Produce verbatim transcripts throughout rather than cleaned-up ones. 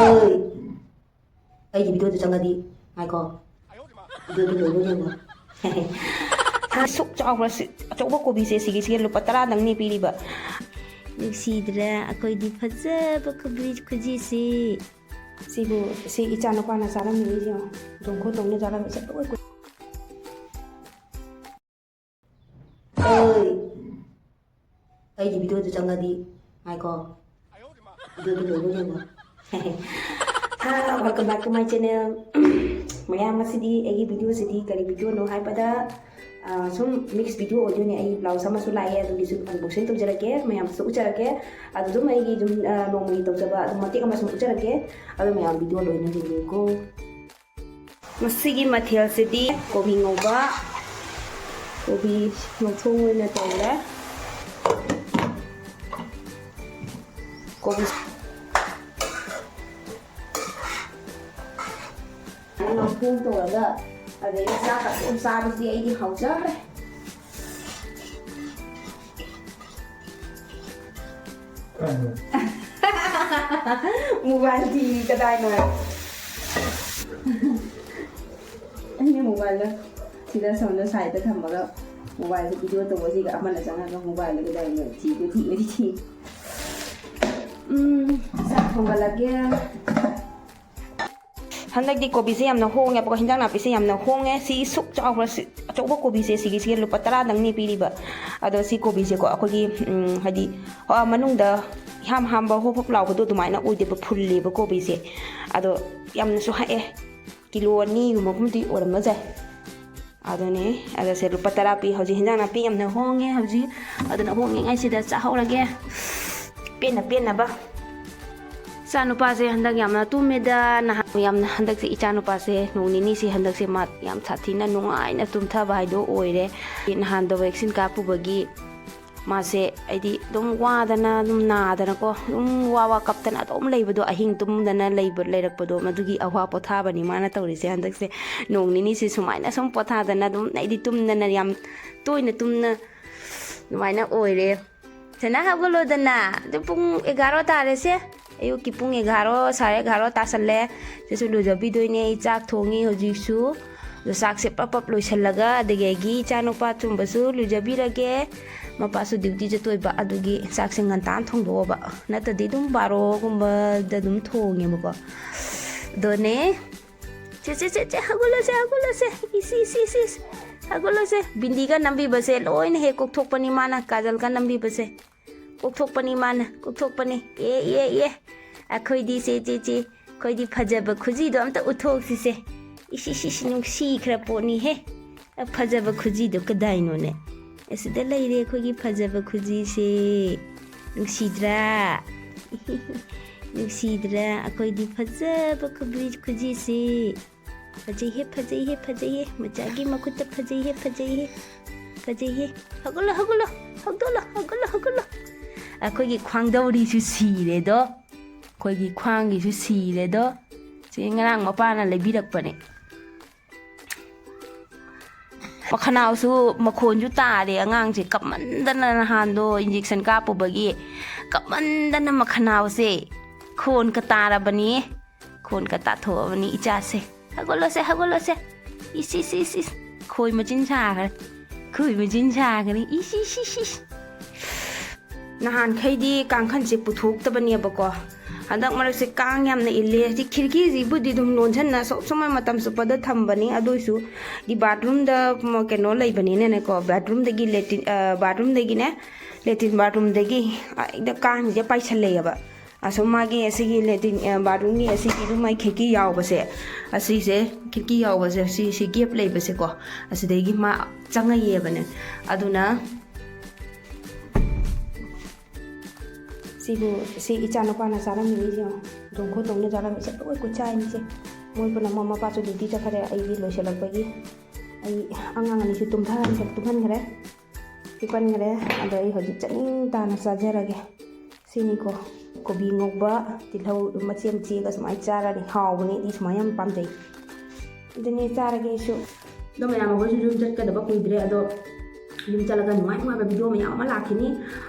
ꯑꯩ ꯑꯩꯒꯤ ꯚꯤꯗꯤꯑꯣꯗ ꯆꯪꯉꯗꯤ ꯉꯥꯏꯈꯣ, ꯚꯤꯗꯤꯑꯣꯗ ꯂꯣꯏꯕ ꯌꯦꯡꯉꯣ꯫ ꯁꯨꯛ ꯆꯥꯎꯕ꯭ꯔꯥ? ꯁꯤ ꯑꯆꯧꯕ ꯀꯣꯕꯤꯁꯦ ꯁꯤꯒꯤꯁꯤꯒ ꯂꯨꯄꯥ ꯇꯔꯥꯗꯪꯅꯦ ꯄꯤꯔꯤꯕ꯫ ꯅꯨꯡꯁꯤꯗ꯭ꯔꯥ ꯑꯩꯈꯣꯏꯗꯤ ꯐꯖꯕ ꯀꯣꯕꯤ ꯈꯨꯖꯤꯁꯤ? ꯁꯤꯕꯨ ꯁꯤ ꯏꯆꯥ ꯅꯨꯄꯥꯅ ꯆꯥꯔꯝꯃꯤꯅꯤ ꯌꯦꯡꯉꯣ꯫ ꯇꯣꯡꯈꯣ ꯇꯣꯡꯅ ꯆꯥꯔꯝꯃꯤ ꯆꯠꯂꯣꯏ꯫ ꯑꯩ ꯑꯩꯒꯤ ꯚꯤꯗꯤꯑꯣꯗ ꯆꯪꯉꯗꯤ ꯉꯥꯏꯈꯣ, ꯚꯤꯗꯤꯑꯣꯗ ꯂꯣꯏꯕ ꯌꯦꯡꯉꯣ꯫ Hi, welcome back to my channel. ꯃꯌꯥꯝ, ꯉꯁꯤꯗꯤ ꯑꯩꯒꯤ ꯚꯤꯗꯤꯑꯣꯁꯤꯗꯤ ꯀꯔꯤ ꯚꯤꯗꯤꯑꯣꯅꯣ ꯍꯥꯏꯕꯗ, ꯑ, ꯁꯨꯝ ꯃꯤꯛꯁ ꯚꯤꯗꯤꯑꯣ ꯑꯣꯏꯗꯣꯏꯅꯦ꯫ ꯑꯩ ꯕ꯭ꯂꯥꯎꯁ ꯑꯃꯁꯨ ꯂꯥꯛꯑꯦ, ꯑꯗꯨꯒꯤꯁꯨ ꯑꯟꯕꯣꯛꯁꯤꯡ ꯇꯧꯖꯔꯛꯀꯦ, ꯃꯌꯥꯝꯁꯨ ꯎꯠꯆꯔꯛꯀꯦ꯫ ꯑꯗꯨ ꯑꯗꯨꯝ ꯑꯩꯒꯤ ꯑꯗꯨꯝ, ꯑ, ꯅꯣꯡꯃꯒꯤ ꯇꯧꯖꯕ ꯑꯗꯨꯝ ꯃꯇꯦꯛ ꯑꯃ ꯁꯨꯝ ꯎꯠꯆꯔꯛꯀꯦ꯫ ꯑꯗꯣ ꯃꯌꯥꯝ ꯚꯤꯗꯤꯑꯣ ꯂꯣꯏꯅ ꯌꯦꯡꯕꯤꯌꯨꯀꯣ꯫ ꯉꯁꯤꯒꯤ ꯃꯊꯦꯜꯁꯤꯗꯤ ꯀꯣꯕꯤ ꯉꯧꯕ, ꯀꯣꯕꯤ ꯉꯧꯊꯣꯡ ꯑꯣꯏꯅ ꯇꯧꯔꯦ꯫ ꯀꯣꯕꯤ ꯉꯧꯊꯣꯡ ꯇꯧꯔꯒ ꯑꯗꯩ ꯆꯥꯛꯀ ꯑꯗꯨꯝ ꯆꯥꯕꯁꯤꯗꯤ ꯑꯩꯗꯤ ꯍꯥꯎꯖꯈ꯭ꯔꯦ꯫ ꯃꯣꯕꯥꯏꯜ ꯊꯤ ꯀꯗꯥꯏꯅꯣ? ꯑꯩꯅ ꯃꯣꯕꯥꯏꯜꯗ ꯁꯤꯗ ꯁꯣꯝꯗ ꯁꯥꯏꯗꯇ ꯊꯝꯃꯒ ꯃꯣꯕꯥꯏꯜꯁꯦ ꯚꯤꯗꯤꯑꯣ ꯇꯧꯕꯁꯤꯒ ꯑꯃꯅ ꯆꯪꯉꯒ ꯃꯣꯕꯥꯏꯜꯗ ꯀꯗꯥꯏꯅꯣ ꯊꯤꯗꯣ ꯊꯤꯕꯗꯤ ꯊꯤ꯫ ꯎꯝ, ꯆꯥꯛ ꯊꯣꯡꯒꯠꯂꯒꯦ꯫ ꯍꯟꯗꯛꯇꯤ ꯀꯣꯕꯤꯁꯦ ꯌꯥꯝꯅ ꯍꯣꯡꯉꯦꯕꯀꯣ, ꯍꯤꯟꯖꯥꯡ ꯅꯥꯄꯤꯁꯦ ꯌꯥꯝꯅ ꯍꯣꯡꯉꯦ꯫ ꯁꯤ ꯁꯨꯛ ꯆꯥꯎꯕ꯭ꯔꯥ? ꯁꯤ ꯑꯆꯧꯕ ꯀꯣꯕꯤꯁꯦ ꯁꯤꯒꯤꯁꯤꯒ ꯂꯨꯄꯥ ꯇꯔꯥꯗꯪꯅꯦ ꯄꯤꯔꯤꯕ꯫ ꯑꯗꯣ ꯁꯤ ꯀꯣꯕꯤꯁꯦꯀꯣ ꯑꯩꯈꯣꯏꯒꯤ, ꯎꯝ, ꯍꯥꯏꯗꯤ, ꯑ, ꯃꯅꯨꯡꯗ ꯏꯍꯥꯝ ꯍꯥꯝꯕ ꯍꯣꯞ ꯍꯣꯞ ꯂꯥꯎꯕꯗꯣ ꯑꯗꯨꯃꯥꯏꯅ ꯑꯣꯏꯗꯦꯕ, ꯐꯨꯜꯂꯦꯕ ꯀꯣꯕꯤꯁꯦ꯫ ꯑꯗꯣ ꯌꯥꯝꯅꯁꯨ ꯍꯛꯑꯦ, ꯀꯤꯂꯣ ꯑꯅꯤꯒꯨꯝꯕꯒꯨꯝꯕꯗꯤ ꯑꯣꯏꯔꯝꯕ ꯌꯥꯏ꯫ ꯑꯗꯨꯅꯦ, ꯑꯗꯣ ꯁꯦ ꯂꯨꯄꯥ ꯇꯔꯥ ꯄꯤ꯫ ꯍꯧꯖꯤꯛ ꯍꯤꯟꯖꯥꯡ ꯅꯥꯄꯤ ꯌꯥꯝꯅ ꯍꯣꯡꯉꯦ ꯍꯧꯖꯤꯛ, ꯑꯗꯨꯅ ꯍꯣꯡꯉꯤꯉꯩꯁꯤꯗ ꯆꯥꯍꯧꯔꯒꯦ ꯄꯦꯟꯅ ꯄꯦꯟꯅꯕ꯫ ꯏꯆꯥ ꯅꯨꯄꯥꯁꯦ ꯍꯟꯗꯛ ꯌꯥꯝꯅ ꯇꯨꯝꯃꯦꯗ, ꯅꯍꯥꯟ ꯌꯥꯝꯅ, ꯍꯟꯗꯛꯁꯦ ꯏꯆꯥ ꯅꯨꯄꯥꯁꯦ ꯅꯣꯡ ꯅꯤꯅꯤꯁꯦ ꯍꯟꯗꯛꯁꯦ ꯃꯥ ꯌꯥꯝ ꯁꯥꯊꯤꯅ ꯅꯨꯡꯉꯥꯏꯅ ꯇꯨꯝꯊꯕ ꯍꯥꯏꯗꯣ ꯑꯣꯏꯔꯦ꯫ ꯅꯍꯥꯟꯗꯣ ꯚꯦꯛꯁꯤꯟ ꯀꯥꯞꯄꯨꯕꯒꯤ ꯃꯥꯁꯦ ꯍꯥꯏꯗꯤ ꯑꯗꯨꯝ ꯋꯥꯗꯅ, ꯑꯗꯨꯝ ꯅꯥꯗꯅꯀꯣ, ꯑꯗꯨꯝ ꯋꯥ ꯋꯥ ꯀꯞꯇꯅ ꯑꯗꯨꯝ ꯂꯩꯕꯗꯣ, ꯑꯍꯤꯡ ꯇꯨꯝꯗꯅ ꯂꯩꯕ, ꯂꯩꯔꯛꯄꯗꯣ, ꯃꯗꯨꯒꯤ ꯑꯋꯥ ꯄꯣꯊꯥꯕꯅꯤ ꯃꯥꯅ ꯇꯧꯔꯤꯁꯦ ꯍꯟꯗꯛꯁꯦ꯫ ꯅꯣꯡ ꯅꯤꯅꯤꯁꯦ ꯁꯨꯃꯥꯏꯅ ꯁꯨꯝ ꯄꯣꯊꯥꯗꯅ ꯑꯗꯨꯝ ꯑꯩꯗꯤ ꯇꯨꯝꯗꯅ, ꯌꯥꯝ ꯇꯣꯏꯅ ꯇꯨꯝꯅ ꯑꯗꯨꯃꯥꯏꯅ ꯑꯣꯏꯔꯦ꯫ ꯁꯅꯥ, ꯍꯧꯒꯠꯂꯣꯗꯅ, ꯑꯗꯨ ꯄꯨꯡ ꯑꯦꯒꯥꯔꯣ ꯇꯥꯔꯦꯁꯦ꯫ ꯑꯌꯨꯛꯀꯤ ꯄꯨꯡ ꯑꯦꯒꯥꯔꯣ, ꯁꯥꯔꯦ ꯑꯦꯒꯥꯔꯣ ꯇꯥꯁꯜꯂꯦ꯫ ꯁꯤꯁꯨ ꯂꯨꯖꯕꯤꯗꯣꯏꯅꯦ꯫ ꯑꯩ ꯆꯥꯛ ꯊꯣꯡꯉꯤ ꯍꯧꯖꯤꯛꯁꯨ꯫ ꯑꯗꯣ ꯆꯥꯛꯁꯦ ꯄꯞ ꯄꯞ ꯂꯣꯏꯁꯜꯂꯒ, ꯑꯗꯒꯤ ꯑꯩꯒꯤ ꯏꯆꯥꯅꯨꯄꯥ ꯑꯇꯣꯝꯕꯁꯨ ꯂꯨꯖꯕꯤꯔꯒꯦ꯫ ꯃꯄꯥꯁꯨ ꯗ꯭ꯌꯨꯇꯤ ꯆꯠꯇꯣꯏꯕ, ꯑꯗꯨꯒꯤ ꯆꯥꯛꯁꯦ ꯉꯟꯇꯥꯅ ꯊꯣꯡꯗꯣꯛꯑꯕ꯫ ꯅꯠꯇ꯭ꯔꯗꯤ ꯑꯗꯨꯝ ꯕꯥꯔꯣꯒꯨꯝꯕꯗ ꯑꯗꯨꯝ ꯊꯣꯡꯉꯦꯕꯀꯣ꯫ ꯑꯗꯨꯅꯦ꯫ ꯆꯦ, ꯆꯦ, ꯆꯦ, ꯆꯦ, ꯍꯧꯒꯠꯂꯁꯦ, ꯍꯧꯒꯠꯂꯁꯦ꯫ ꯏꯁ, ꯏꯁ, ꯏꯁ, ꯏꯁ꯫ ꯍꯧꯒꯠꯂꯁꯦ꯫ ꯕꯤꯟꯗꯤꯒ ꯅꯝꯕꯤꯕꯁꯦ ꯂꯣꯏꯅ ꯍꯦꯛ ꯀꯣꯛꯊꯣꯛꯄꯅꯤ ꯃꯥꯅ, ꯀꯥꯖꯜꯒ ꯅꯝꯕꯤꯕꯁꯦ꯫ ꯀꯣꯛꯊꯣꯛꯄꯅꯤ ꯃꯥꯅ, ꯀꯣꯛꯊꯣꯛꯄꯅꯤ꯫ ꯑꯦ, ꯑꯦ, ꯑꯦ꯫ ꯑꯩꯈꯣꯏꯗꯤ ꯆꯦ, ꯆꯦ, ꯆꯦ, ꯑꯩꯈꯣꯏꯗꯤ ꯐꯖꯕ ꯈꯨꯖꯤꯗꯣ ꯑꯝꯇ ꯎꯠꯊꯣꯛꯁꯤꯁꯦ꯫ ꯏꯁ, ꯏꯁ, ꯏꯁ, ꯅꯨꯡꯁꯤꯈ꯭ꯔ ꯄꯣꯠꯅꯤꯍꯦ꯫ ꯐꯖꯕ ꯈꯨꯖꯤꯗꯣ ꯀꯗꯥꯏꯅꯣꯅꯦ? ꯑꯁꯤꯗ ꯂꯩꯔꯦ ꯑꯩꯈꯣꯏꯒꯤ ꯐꯖꯕ ꯈꯨꯖꯤꯁꯦ꯫ ꯅꯨꯡꯁꯤꯗ꯭ꯔꯥ? ꯅꯨꯡꯁꯤꯗ꯭ꯔꯥ? ꯑꯩꯈꯣꯏꯗꯤ ꯐꯖꯕ ꯈꯨꯖꯤ-, ꯈꯨꯖꯤꯁꯦ꯫ ꯐꯖꯩꯍꯦ, ꯐꯖꯩꯍꯦ, ꯐꯖꯩꯍꯦ꯫ ꯃꯆꯥꯒꯤ ꯃꯈꯨꯠꯇ ꯐꯖꯩꯍꯦ, ꯐꯖꯩꯍꯦ, ꯐꯖꯩꯍꯦ꯫ ꯍꯧꯒꯠꯂꯣ, ꯍꯧꯒꯠꯂꯣ, ꯍꯧꯗꯣꯛꯂꯣ, ꯍꯧꯒꯠꯂꯣ, ꯍꯧꯒꯠꯂꯣ꯫ ꯑꯩꯈꯣꯏꯒꯤ ꯈ꯭ꯋꯥꯡꯗꯧꯔꯤꯁꯨ ꯁꯤꯔꯦꯗꯣ꯫ ꯑꯩꯈꯣꯏꯒꯤ ꯈ꯭ꯋꯥꯡꯒꯤꯁꯨ ꯁꯤꯔꯦꯗꯣ꯫ ꯁꯤ ꯉꯔꯥꯡ ꯃꯄꯥꯅ ꯂꯩꯕꯤꯔꯛꯄꯅꯦ꯫ ꯃꯈꯅꯥꯎꯁꯨ ꯃꯈꯣꯟꯁꯨ ꯇꯥꯔꯦ ꯑꯉꯥꯡꯁꯦ, ꯀꯞꯃꯟꯗꯅ ꯅꯍꯥꯟꯗꯣ injection ꯀꯥꯞꯄꯨꯕꯒꯤ ꯀꯞꯃꯟꯗꯅ ꯃꯈꯅꯥꯎꯁꯦ ꯈꯣꯟꯒ ꯇꯥꯔꯕꯅꯤ, ꯈꯣꯟꯒ ꯇꯥꯊꯣꯛꯑꯕꯅꯤ ꯏꯆꯥꯁꯦ꯫ ꯍꯧꯒꯠꯂꯣꯁꯦ, ꯍꯧꯒꯠꯂꯣꯁꯦ꯫ ꯏꯁ, ꯏꯁ, ꯏꯁ, ꯏꯁ꯫ ꯈꯣꯏ ꯃꯆꯤꯟ ꯁꯥꯈ꯭ꯔꯦ, ꯈꯣꯏ ꯃꯆꯤꯟ ꯁꯥꯈ꯭ꯔꯦ꯫ ꯏꯁ, ꯏꯁ, ꯏꯁ, ꯏꯁ꯫ ꯅꯍꯥꯟꯈꯩꯗꯤ ꯀꯥꯡꯈꯟꯁꯦ ꯄꯨꯊꯣꯛꯇꯕꯅꯦꯕꯀꯣ꯫ ꯍꯟꯗꯛ ꯃꯔꯛꯁꯦ ꯀꯥꯡ ꯌꯥꯝꯅ ꯏꯜꯂꯦ꯫ ꯁꯤ ꯈꯤꯔꯀꯤꯁꯤꯕꯨꯗꯤ ꯑꯗꯨꯝ ꯂꯣꯟꯁꯤꯟꯅ ꯁꯣꯞ ꯁꯨꯃꯥꯏ ꯃꯇꯝ ꯆꯨꯞꯄꯗ ꯊꯝꯕꯅꯤ꯫ ꯑꯗꯨ ꯑꯣꯏꯁꯨ ꯗꯤ ꯕꯥꯠꯔꯨꯝꯗ ꯃ-, ꯀꯩꯅꯣ ꯂꯩꯕꯅꯤꯅꯅꯦꯀꯣ, ꯕꯥꯠꯔꯨꯝꯗꯒꯤ ꯂꯦꯇ꯭ꯔꯤꯟ, ꯑ, ꯕꯥꯠꯔꯨꯝꯗꯒꯤꯅꯦ, ꯂꯦꯇ꯭ꯔꯤꯟ ꯕꯥꯠꯔꯨꯝꯗꯒꯤ, ꯑ, ꯍꯦꯛꯇ ꯀꯥꯡꯁꯦ ꯄꯥꯏꯁꯜꯂꯛꯑꯦꯕ꯫ ꯑꯁꯣꯝ ꯃꯥꯒꯤ ꯑꯁꯤꯒꯤ ꯂꯦꯇ꯭ꯔꯤꯟ, ꯑ, ꯕꯥꯠꯔꯨꯝꯒꯤ ꯑꯁꯤꯒꯤ ꯑꯗꯨꯝ ꯃꯥꯏ ꯈꯤꯔꯀꯤ ꯌꯥꯎꯕꯁꯦ, ꯑꯁꯤꯁꯦ, ꯈꯤꯔꯀꯤ ꯌꯥꯎꯕꯁꯦ, ꯁꯤ, ꯁꯤ gap ꯂꯩꯕꯁꯦꯀꯣ, ꯑꯁꯤꯗꯒꯤ ꯃꯥ ꯆꯪꯉꯛꯑꯦꯕꯅꯦ꯫ ꯑꯗꯨꯅ ꯁꯤꯕꯨ, ꯁꯤ ꯏꯆꯥ ꯅꯨꯄꯥꯅ ꯆꯥꯔꯝꯃꯤꯅꯤ, ꯌꯦꯡꯉꯣ꯫ ꯗꯣꯡ ꯈꯣ ꯗꯣꯡꯅ ꯆꯥꯔꯝꯃꯤꯁꯦ ꯂꯣꯏ ꯀꯨꯠꯆꯥꯏꯅꯤꯁꯦ꯫ ꯃꯣꯏ ꯄꯨꯝꯅꯃꯛ, ꯃꯄꯥꯁꯨ duty ꯆꯠꯈ꯭ꯔꯦ, ꯑꯩꯗꯤ ꯂꯣꯏꯁꯤꯜꯂꯛꯄꯒꯤ꯫ ꯑꯩ ꯑꯉꯥꯡ ꯑꯅꯤꯁꯨ ꯇꯨꯝꯊꯍꯟ-, ꯇꯨꯝꯍꯟꯈ꯭ꯔꯦ꯫ ꯍꯤꯞꯍꯟꯈ꯭ꯔꯦ꯫ ꯑꯗꯣ ꯑꯩ ꯍꯧꯖꯤꯛ ꯆꯥꯅꯤꯡ ꯇꯥꯅ ꯆꯥꯖꯔꯒꯦ꯫ ꯁꯤꯅꯤꯀꯣ, ꯀꯣꯕꯤ ꯉꯧꯕ, ꯇꯤꯜꯍꯧ ꯃꯆꯦ ꯃꯆꯦꯒ ꯁꯨꯃꯥꯏꯅ ꯆꯥꯔꯅꯤ꯫ ꯍꯥꯎꯕꯅꯤ, ꯑꯩꯗꯤ ꯁꯨꯃꯥꯏꯅ ꯌꯥꯝ ꯄꯥꯝꯖꯩ꯫ ꯑꯗꯨꯅꯦ, ꯆꯥꯔꯒꯦ ꯑꯩꯁꯨ꯫ ꯑꯗꯣ ꯃꯌꯥꯝ ꯑꯩꯈꯣꯏꯁꯨ ꯌꯨꯝ ꯆꯠꯀꯗꯕ ꯀꯨꯏꯗ꯭ꯔꯦ꯫ ꯑꯗꯣ ꯌꯨꯝ ꯆꯠꯂꯒ ꯅꯨꯡꯉꯥꯏ ꯅꯨꯡꯉꯥꯏꯕ ꯚꯤꯗꯤꯑꯣ ꯃꯌꯥꯝ ꯑꯃ ꯂꯥꯛꯈꯤꯅꯤ꯫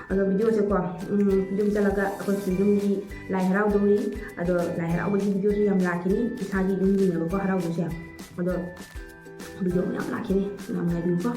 ꯑꯗꯣ ꯚꯤꯗꯤꯑꯣꯁꯦꯀꯣ, ꯎꯝ, ꯌꯨꯝ ꯆꯠꯂꯒ ꯑꯩꯈꯣꯏ ꯌꯨꯝꯒꯤ ꯂꯥꯏ ꯍꯔꯥꯎꯗꯧꯔꯤ꯫ ꯑꯗꯣ ꯂꯥꯏ ꯍꯔꯥꯎꯕꯒꯤ ꯚꯤꯗꯤꯑꯣꯁꯨ ꯌꯥꯝ ꯂꯥꯛꯈꯤꯅꯤ, ꯏꯁꯥꯒꯤ ꯌꯨꯝꯒꯤꯅꯦꯕꯀꯣ ꯍꯔꯥꯎꯗꯣꯏꯁꯦ꯫ ꯑꯗꯣ ꯚꯤꯗꯤꯑꯣ ꯃꯌꯥꯝ ꯂꯥꯛꯈꯤꯅꯤ, ꯌꯥꯝ ꯉꯥꯏꯕꯤꯌꯨꯀꯣ꯫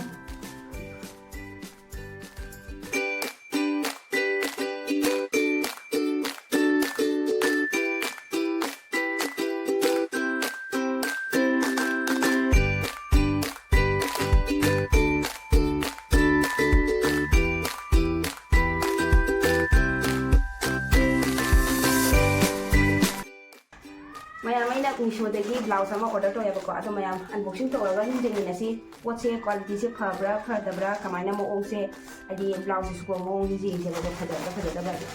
ꯃꯌꯥꯝ, ꯑꯩꯅ ꯃꯤꯁꯣꯗꯒꯤ ꯕ꯭ꯂꯥꯎꯁ ꯑꯃ ꯑꯣꯔꯗꯔ ꯇꯧꯋꯦꯕꯀꯣ, ꯑꯗꯣ ꯃꯌꯥꯝ ꯑꯟꯕꯣꯛꯁꯤꯡ ꯇꯧꯔꯒ ꯑꯗꯨꯝ ꯌꯦꯡꯃꯤꯟꯅꯁꯤ꯫ ꯄꯣꯠꯁꯦ ꯀ꯭ꯋꯥꯂꯤꯇꯤꯁꯦ ꯐꯕ꯭ꯔꯥ ꯐꯗꯕ꯭ꯔꯥ, ꯀꯃꯥꯏꯅ ꯃꯑꯣꯡꯁꯦ, ꯍꯥꯏꯗꯤ ꯕ꯭ꯂꯥꯎꯁꯁꯤꯁꯨꯀꯣ ꯃꯑꯣꯡꯁꯦ ꯌꯦꯡꯁꯦꯕ, ꯑꯗꯣ ꯐꯖꯕ꯭ꯔꯥ ꯐꯖꯗꯕ꯭ꯔꯥ ꯍꯥꯏꯗꯤ꯫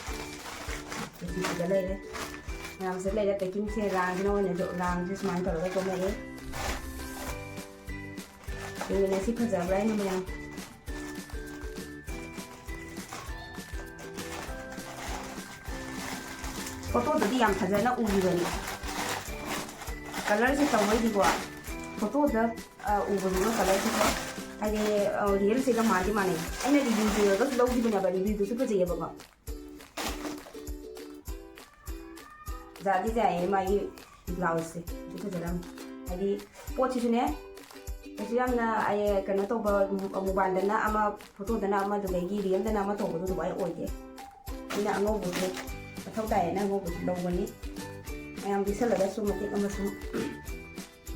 ꯁꯤ ꯐꯖ ꯂꯩꯔꯦ, ꯃꯌꯥꯝꯁꯦ ꯂꯩꯔꯦ꯫ ꯄꯦꯀꯤꯡꯁꯦ ꯔꯥꯡꯁꯤꯅ ꯑꯣꯏꯅꯁꯨ, ꯔꯥꯡꯁꯦ ꯁꯨꯃꯥꯏꯅ ꯇꯧꯔꯒ ꯇꯣꯛꯂꯛꯑꯦ꯫ ꯌꯦꯡꯃꯤꯟꯅꯁꯤ ꯐꯖꯕ꯭ꯔꯥ ꯍꯥꯏꯅ ꯃꯌꯥꯝ꯫ ꯐꯣꯇꯣꯗꯗꯤ ꯌꯥꯝ ꯐꯖꯅ ꯎꯈꯤꯕꯅꯤ꯫ ꯀꯂꯔꯁꯦ ꯇꯧꯕꯩꯗꯤꯀꯣ, ꯐꯣꯇꯣꯗ, ꯑ, ꯎꯕꯗꯨꯒ ꯀꯂꯔꯁꯤꯀꯣ, ꯍꯥꯏꯗꯤ, ꯑ, ꯔꯤꯌꯦꯜꯁꯤꯒ ꯃꯥꯟꯗꯤ ꯃꯥꯟꯅꯩ꯫ ꯑꯩꯅ ꯔꯤꯚ꯭ꯌꯨ ꯌꯦꯡꯉꯒꯁꯨ ꯂꯧꯈꯤꯕꯅꯦꯕ, ꯔꯤꯚ꯭ꯌꯨꯗꯨꯁꯨ ꯐꯖꯩꯌꯦꯕꯀꯣ꯫ ꯐꯖꯗꯤ ꯐꯖꯩꯌꯦ ꯃꯥꯒꯤ ꯕ꯭ꯂꯥꯎꯁꯁꯦ, ꯑꯗꯨ ꯐꯖꯔꯝꯃꯦ꯫ ꯍꯥꯏꯗꯤ ꯄꯣꯠꯁꯤꯁꯨꯅꯦ, ꯀꯩꯁꯨ ꯌꯥꯝꯅ, ꯑꯩ, ꯀꯩꯅꯣ ꯇꯧꯕ, ꯃꯨ-, ꯃꯨꯕꯥꯟꯗꯅ ꯑꯃ, ꯐꯣꯇꯣꯗꯅ ꯑꯃ, ꯑꯗꯨꯗꯒꯤ ꯔꯤꯌꯦꯜꯗꯅ ꯑꯃ ꯇꯧꯕꯗꯣ ꯑꯗꯨꯃꯥꯏꯅ ꯑꯣꯏꯗꯦ꯫ ꯑꯩꯅ ꯑꯉꯧꯕꯁꯦ ꯃꯊꯧ ꯇꯥꯏꯌꯦꯅ ꯑꯉꯧꯕꯁꯦ ꯂꯧꯕꯅꯤ꯫ ꯃꯌꯥꯝ ꯂꯤꯠꯁꯜꯂꯒꯁꯨ ꯃꯇꯦꯛ ꯑꯃꯁꯨ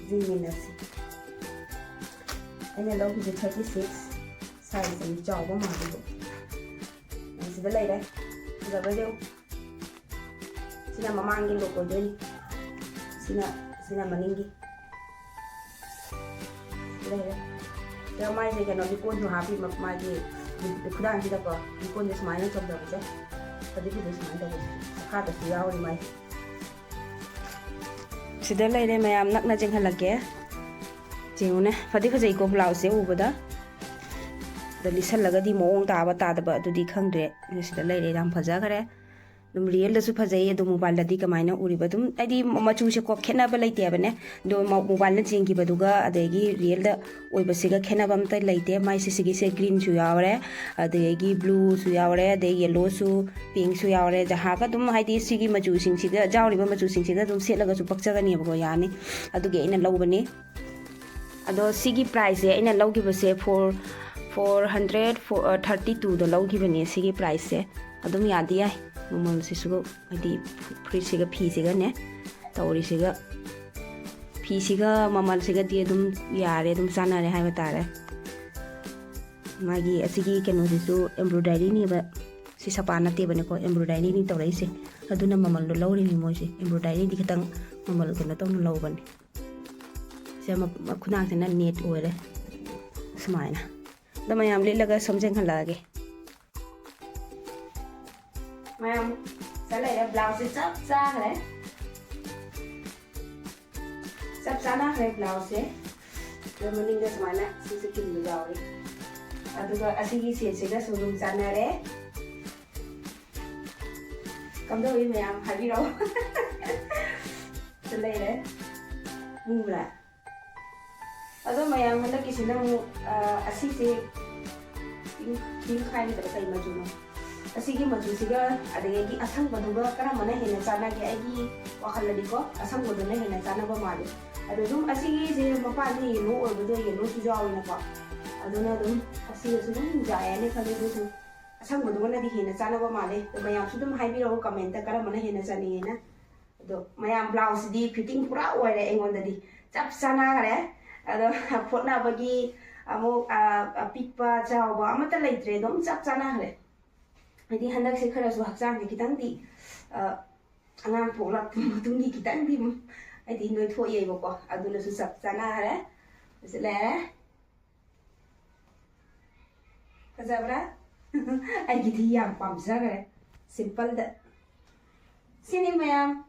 ꯌꯦꯡꯃꯤꯟꯅꯁꯤ꯫ ꯑꯩꯅ ꯂꯧꯈꯤꯕꯁꯦ thirty six size ꯑꯅꯤ, ꯆꯥꯎꯕ ꯃꯥꯜꯂꯤꯕ꯫ ꯁꯤꯗ ꯂꯩꯔꯦ꯫ ꯐꯖꯕ꯭ꯔꯥ ꯌꯦꯡꯉꯨ꯫ ꯁꯤꯅ ꯃꯃꯥꯡꯒꯤ ꯂꯣꯛ ꯑꯣꯏꯗꯣꯏꯅꯤ꯫ ꯁꯤꯅ, ꯁꯤꯅ ꯃꯅꯤꯡꯒꯤ꯫ ꯂꯩꯔꯦ꯫ ꯑꯗꯣ ꯃꯥꯏꯁꯦ ꯀꯩꯅꯣ, ꯂꯤꯛꯀꯣꯟꯁꯨ ꯍꯥꯞꯄꯤ, ꯃ-, ꯃꯥꯒꯤ ꯈꯨꯗꯥꯡꯁꯤꯗꯀꯣ, ꯂꯤꯛꯀꯣꯟꯁꯦ ꯁꯨꯃꯥꯏꯅ ꯆꯣꯡꯊꯕꯁꯦ꯫ ꯐꯗꯤ ꯐꯖꯩ ꯁꯨꯃꯥꯏꯅ ꯇꯧꯕꯁꯦ꯫ ꯃꯈꯥꯗꯁꯨ ꯌꯥꯎꯔꯤ ꯃꯥꯏꯁꯦ꯫ ꯁꯤꯗ ꯂꯩꯔꯦ ꯃꯌꯥꯝ, ꯅꯛꯅ ꯆꯦꯟꯍꯜꯂꯛꯀꯦ꯫ ꯌꯦꯡꯉꯨꯅꯦ, ꯐꯗꯤ ꯐꯖꯩꯀꯣ ꯕ꯭ꯂꯥꯎꯁꯁꯦ ꯎꯕꯗ꯫ ꯑꯗ ꯂꯤꯠꯁꯜꯂꯒꯗꯤ ꯃꯑꯣꯡ ꯇꯥꯕ ꯇꯥꯗꯕ ꯑꯗꯨꯗꯤ ꯈꯪꯗ꯭ꯔꯦ꯫ ꯁꯤꯗ ꯂꯩꯔꯦ, ꯌꯥꯝ ꯐꯖꯈ꯭ꯔꯦ꯫ ꯑꯗꯨꯝ ꯔꯤꯌꯦꯜꯗꯁꯨ ꯐꯖꯩ, ꯑꯗꯣ ꯃꯣꯕꯥꯏꯜꯗꯗꯤ ꯀꯃꯥꯏꯅ ꯎꯔꯤꯕ? ꯑꯗꯨꯝ ꯍꯥꯏꯗꯤ ꯃꯆꯨꯁꯦꯀꯣ ꯈꯦꯠꯅꯕ ꯂꯩꯇꯦꯕꯅꯦ꯫ ꯑꯗꯣ ꯃꯣꯕꯥꯏꯜꯅ ꯆꯦꯟꯈꯤꯕꯗꯨꯒ ꯑꯗꯒꯤ ꯔꯤꯌꯦꯜꯗ ꯑꯣꯏꯕꯁꯤꯒ ꯈꯦꯠꯅꯕ ꯑꯝꯇ ꯂꯩꯇꯦ꯫ ꯃꯥꯏꯁꯦ ꯁꯤꯒꯤꯁꯦ ꯒ꯭ꯔꯤꯟꯁꯨ ꯌꯥꯎꯔꯦ, ꯑꯗꯒꯤ ꯕ꯭ꯂꯨꯁꯨ ꯌꯥꯎꯔꯦ, ꯑꯗꯩ ꯌꯦꯜꯂꯣꯁꯨ, ꯄꯤꯡꯁꯨ ꯌꯥꯎꯔꯦ꯫ ꯖꯍꯥꯒ ꯑꯗꯨꯝ ꯍꯥꯏꯗꯤ ꯁꯤꯒꯤ ꯃꯆꯨꯁꯤꯡꯁꯤꯒ, ꯌꯥꯎꯔꯤꯕ ꯃꯆꯨꯁꯤꯡꯁꯤꯒ ꯑꯗꯨꯝ ꯁꯦꯠꯂꯒꯁꯨ ꯄꯛꯆꯒꯅꯦꯕꯀꯣ, ꯌꯥꯅꯤ꯫ ꯑꯗꯨꯒꯤ ꯑꯩꯅ ꯂꯧꯕꯅꯤ꯫ ꯑꯗꯣ ꯁꯤꯒꯤ ꯄ꯭ꯔꯥꯏꯁꯁꯦ ꯑꯩꯅ ꯂꯧꯈꯤꯕꯁꯦ four, four hundred thirty twoꯗ ꯂꯧꯈꯤꯕꯅꯦ꯫ ꯁꯤꯒꯤ ꯄ꯭ꯔꯥꯏꯁꯁꯦ ꯑꯗꯨꯝ ꯌꯥꯗꯤ ꯌꯥꯏ꯫ ꯃꯃꯜꯁꯤꯁꯨ ꯍꯥꯏꯗꯤ ꯐꯨꯔꯤꯠꯁꯤꯒ ꯐꯤꯁꯤꯒꯅꯦ ꯇꯧꯔꯤꯁꯤꯒ, ꯐꯤꯁꯤꯒ ꯃꯃꯜꯁꯤꯒꯗꯤ ꯑꯗꯨꯝ ꯌꯥꯔꯦ, ꯑꯗꯨꯝ ꯆꯥꯟꯅꯔꯦ ꯍꯥꯏꯕ ꯇꯥꯔꯦ꯫ ꯃꯥꯒꯤ ꯑꯁꯤꯒꯤ ꯀꯩꯅꯣꯁꯤꯁꯨ embroideryꯅꯦꯕ꯫ ꯁꯤ ꯁꯄꯥ ꯅꯠꯇꯦꯕꯅꯦꯀꯣ, embroideryꯅꯤ ꯇꯧꯔꯛꯏꯁꯦ꯫ ꯑꯗꯨꯅ ꯃꯃꯜꯗꯣ ꯂꯧꯔꯤꯅꯤ ꯃꯣꯏꯁꯦ, embroideryꯗꯤ ꯈꯤꯇꯪ ꯃꯃꯜ ꯀꯩꯅꯣ ꯇꯧꯅ ꯂꯧꯕꯅꯦ꯫ ꯁꯦ ꯃ- ꯃ- ꯈꯨꯗꯥꯡꯁꯤꯅ net ꯑꯣꯏꯔꯦ꯫ ꯁꯨꯃꯥꯏꯅ꯫ ꯑꯗꯣ ꯃꯌꯥꯝ ꯂꯤꯠꯂꯒ ꯁꯨꯝ ꯌꯦꯡꯍꯜꯂꯛꯑꯒꯦ꯫ ꯃꯌꯥꯝ ꯆꯠꯂꯛꯑꯦ, ꯕ꯭ꯂꯥꯎꯁꯁꯦ ꯆꯞ ꯆꯥꯈ꯭ꯔꯦ꯫ ꯆꯞ ꯆꯥꯅꯈ꯭ꯔꯦ ꯕ꯭ꯂꯥꯎꯁꯁꯦ꯫ ꯑꯗꯣ ꯃꯅꯤꯡꯗ ꯁꯨꯃꯥꯏꯅ ꯁꯤꯁꯦ ꯀꯤꯟꯕ ꯌꯥꯎꯔꯤ꯫ ꯑꯗꯨꯒ ꯑꯁꯤꯒꯤ ꯁꯦꯠꯁꯤꯒꯁꯨ ꯑꯗꯨꯝ ꯆꯥꯟꯅꯔꯦ꯫ ꯀꯝꯗꯧꯏ ꯃꯌꯥꯝ ꯍꯥꯏꯕꯤꯔꯛꯑꯣ꯫ ꯁꯤ ꯂꯩꯔꯦ꯫ ꯎꯕ꯭ꯔꯥ? ꯑꯗꯣ ꯃꯌꯥꯝ ꯍꯟꯗꯛꯀꯤꯁꯤꯅ ꯑꯃꯨꯛ, ꯑ, ꯑꯁꯤꯁꯦ ꯄꯤꯡ, ꯄꯤꯡ ꯍꯥꯏꯒꯗ꯭ꯔꯥ ꯀꯩ ꯃꯆꯨꯅꯣ? ꯑꯁꯤꯒꯤ ꯃꯆꯨꯁꯤꯒ ꯑꯗꯒꯤ ꯑꯁꯪꯕꯗꯨꯒ ꯀꯔꯝꯕꯅ ꯍꯦꯟꯅ ꯆꯥꯟꯅꯒꯦ? ꯑꯩꯒꯤ ꯋꯥꯈꯜꯗꯗꯤꯀꯣ ꯑꯁꯪꯕꯗꯨꯅ ꯍꯦꯟꯅ ꯆꯥꯟꯅꯕ ꯃꯥꯜꯂꯤ꯫ ꯑꯗꯣ ꯑꯗꯨꯝ ꯑꯁꯤꯒꯤꯁꯦ ꯃꯄꯥꯟꯁꯦ yellow ꯑꯣꯏꯕꯗꯣ yellowꯁꯨ ꯌꯥꯎꯋꯤꯅꯀꯣ꯫ ꯑꯗꯨꯅ ꯑꯗꯨꯝ ꯑꯁꯤꯒꯁꯨ ꯑꯗꯨꯝ ꯌꯥꯏ ꯍꯥꯏꯅ ꯈꯜꯂꯤ꯫ ꯑꯗꯨꯁꯨ ꯑꯁꯪꯕꯗꯨꯒꯅꯗꯤ ꯍꯦꯟꯅ ꯆꯥꯟꯅꯕ ꯃꯥꯜꯂꯦ꯫ ꯑꯗꯣ ꯃꯌꯥꯝꯁꯨ ꯑꯗꯨꯝ ꯍꯥꯏꯕꯤꯔꯛꯑꯣ commentꯇ ꯀꯔꯝꯕꯅ ꯍꯦꯟꯅ ꯆꯥꯅꯤꯡꯉꯦꯅ꯫ ꯑꯗꯣ ꯃꯌꯥꯝ ꯕ꯭ꯂꯥꯎꯁꯁꯤꯗꯤ fitting ꯄꯨꯔꯥ ꯑꯣꯏꯔꯦ ꯑꯩꯉꯣꯟꯗꯗꯤ꯫ ꯆꯞ ꯆꯥꯟꯅꯈ꯭ꯔꯦ꯫ ꯑꯗꯣ ꯐꯣꯠꯅꯕꯒꯤ ꯑꯃꯨꯛ, ꯑ, ꯑꯄꯤꯛꯄ ꯆꯥꯎꯕ ꯑꯃꯠꯇ ꯂꯩꯇ꯭ꯔꯦ꯫ ꯑꯗꯨꯝ ꯆꯞ ꯆꯥꯟꯅꯈ꯭ꯔꯦ꯫ ꯍꯥꯏꯗꯤ ꯍꯟꯗꯛꯁꯦ ꯈꯔꯁꯨ ꯍꯛꯆꯥꯡꯁꯦ ꯈꯤꯇꯪꯗꯤ, ꯑ, ꯑꯉꯥꯡ ꯄꯣꯛꯂꯛꯄ ꯃꯇꯨꯡꯒꯤ ꯈꯤꯇꯪꯗꯤ ꯍꯥꯏꯗꯤ ꯅꯣꯏꯊꯣꯛꯑꯦꯕꯀꯣ꯫ ꯑꯗꯨꯅꯁꯨ ꯆꯞ ꯆꯥꯟꯅꯈ꯭ꯔꯦ꯫ ꯁꯤ ꯂꯩꯔꯦ꯫ ꯐꯖꯕ꯭ꯔꯥ? ꯑꯩꯒꯤꯗꯤ ꯌꯥꯝ ꯄꯥꯝꯖꯈ꯭ꯔꯦ simpleꯗ꯫ ꯁꯤꯅꯤ ꯃꯌꯥꯝ꯫